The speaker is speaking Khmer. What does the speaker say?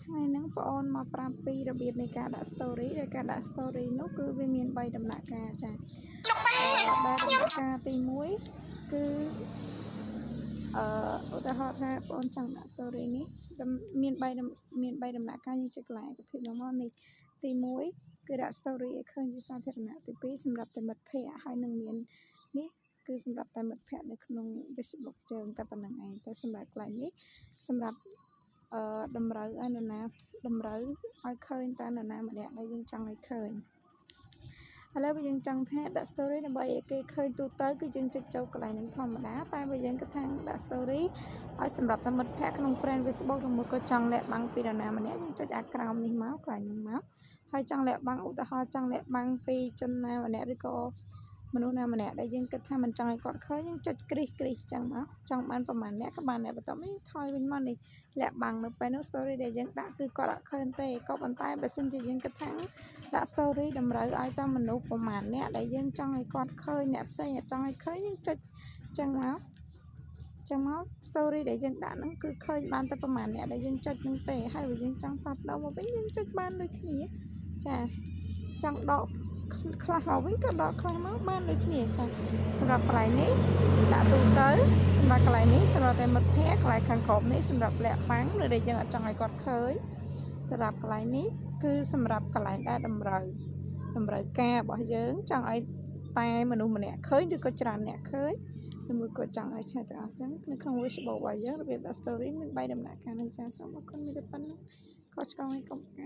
ថ្ងៃហ្នឹងប្អូនមកប្រាប់ពីរបៀបនៃការដាក់ story ដែលការដាក់ story នោះគឺវាមាន3ដំណាក់កាលចា លោកប៉ា ដែលដំណាក់កាលទី1គឺអឺឧទាហរណ៍ថាបងចង់ដាក់ story នេះមាន3មាន3ដំណាក់កាលយើងចុចកន្លែងឯកភាពនោះមកនេះទី1គឺដាក់ story ឲ្យឃើញជាសាធារណៈទី2សម្រាប់តែមិត្តភ័ក្តិហើយនឹងមាននេះគឺសម្រាប់តែមិត្តភ័ក្តិនៅក្នុង Facebook យើងតែប៉ុណ្្នឹងឯងតែសម្រាប់កន្លែងនេះសម្រាប់អឺតម្រូវឲ្យនរណាតម្រូវឲ្យឃើញតែនរណាម្នាក់ដែលយើងចង់ឲ្យឃើញឥឡូវបើយើងចង់ថាដាក់ story ដើម្បីឲ្យគេឃើញទូទៅគឺយើងចុចចូលកន្លែងនឹងធម្មតាតែបើយើងគិតថាដាក់ story ឲ្យសម្រាប់តែមិត្តភ័ក្តិក្នុង friend Facebook ឬមួយក៏ចង់លាក់បាំងពីនរណាម្នាក់យើងចុចអាក្រោមនេះមកកន្លែងនេះមកហើយចង់លាក់បាំងឧទាហរណ៍ចង់លាក់បាំងពីជនណាម្នាក់ឬក៏មនុស្សណាម្នាក់ដែលយើងគិតថាមិនចង់ឲ្យគាត់ឃើញយើងចុចគ្រីសគ្រីសចឹងមកចង់បានប្រហែលអ្នកក៏បានដែរបន្ទាប់នេះថយវិញមកនេះលាក់បាំងនៅពេលនោះ story ដែលយើងដាក់គឺគាត់អត់ឃើញទេក៏ប៉ុន្តែបើសិនជាយើងគិតថាដាក់ story តម្រូវឲ្យតែមនុស្សប្រហែលអ្នកដែលយើងចង់ឲ្យគាត់ឃើញអ្នកផ្សេងអត់ចង់ឲ្យឃើញយើងចុចចឹងមកចឹងមក story ដែលយើងដាក់ហ្នឹងគឺឃើញបានតែប្រហែលអ្នកដែលយើងចុចហ្នឹងទេហើយបើយើងចង់ផ្លាស់ប្ដូរមកវិញយើងចុចបានដូចគ្នាចាចង់ដកខ្លះមកវិញក៏ដកខ្លះមកបានដូចគ្នាចាសម្រាប់កន្លែងនេះដាក់ទូទៅសម្រាប់កន្លែងនេះសម្រាប់តែមិត្តភ័ក្តិកន្លែងខាងក្រោមនេះសម្រាប់លាក់បាំងឬដែលយើងអត់ចង់ឲ្យគាត់ឃើញសម្រាប់កន្លែងនេះគឺសម្រាប់កន្លែងដែលតម្រូវតម្រូវការរបស់យើងចង់ឲ្យតែមនុស្សម្នាក់ឃើញឬក៏ច្រើនអ្នកឃើញឬមួយក៏ចង់ឲ្យឆែកទាំងអស់អញ្ចឹងនៅក្នុង Facebook របស់យើងរបៀបដាក់ story មាន3ដំណាក់កាលនឹងចាសូមអរគុណមានតែប៉ុណ្្នឹងក៏ឆ្កងឲ្យកុំកាន់